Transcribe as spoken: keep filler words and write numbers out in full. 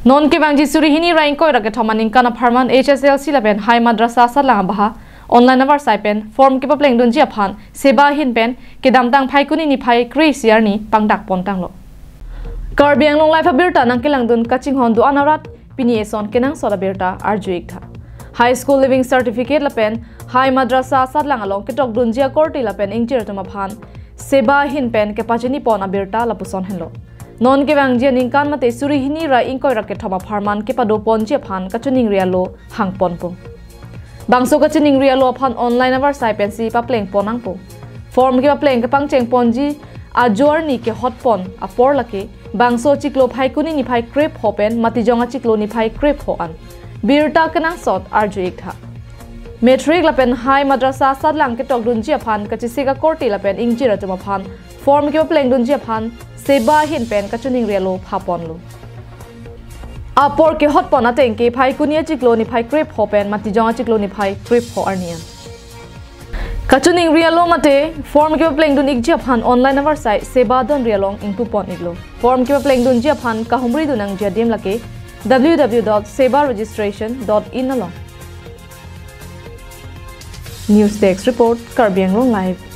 Non kevangji suri hini ra ingkoi ra kethom aningkan apharman H S L C lapen High Madrasa Satlang abaha online avarsai pen form kepaplengdunji aphan seba ahin pen kedamtang Phaikuni niphai kre-isi arni pangdak pontanglo. Karbi Anglong Live abirta nangkelangdun kachinghon do-an arat pini eson kenangsot abirta arju-ik tha. High School Leaving Certificate lapen High Madrasa Satlang along ketokdunji akorte lapen ingjir atum aphan seba ahin pen kepachini pon abirta lapuson henlo. Non kevangji aningkan mate suri hini ra ingkoi ra kethom apharman kepado ponji aphan kachiningri alo hang ponpo. Bangso kachiningri alo aphan online avarsai pensi papleng pon nangpo. Form kepapleng kepangcheng ponji ajo arni kehot pon apor lake bangso achiklo Phaikuni niphai krepho pen Matijong achiklo niphai krepho an birta kenangsot arju-ik tha. Matric lapen High Madrasa Satlang ketokdunji aphan kachesik akorte lapen ingjir atum aphan form kepaplengdunji aphan seba ahin pen kachiningri alo pha ponlo. Apor kehot pon ateng ke Phaikuni achiklo niphai krepho pen Matijong achiklo niphai krepho arni an. Kachiningri alo mate form kepaplengdun-ikji aphan online avarsai seba donri along ingpu pon-iklo. Form kepaplengdunji aphan kahumri dun nangji adim lake w w w dot seba registration dot in along. News Desk Report, Karbi Anglong Live.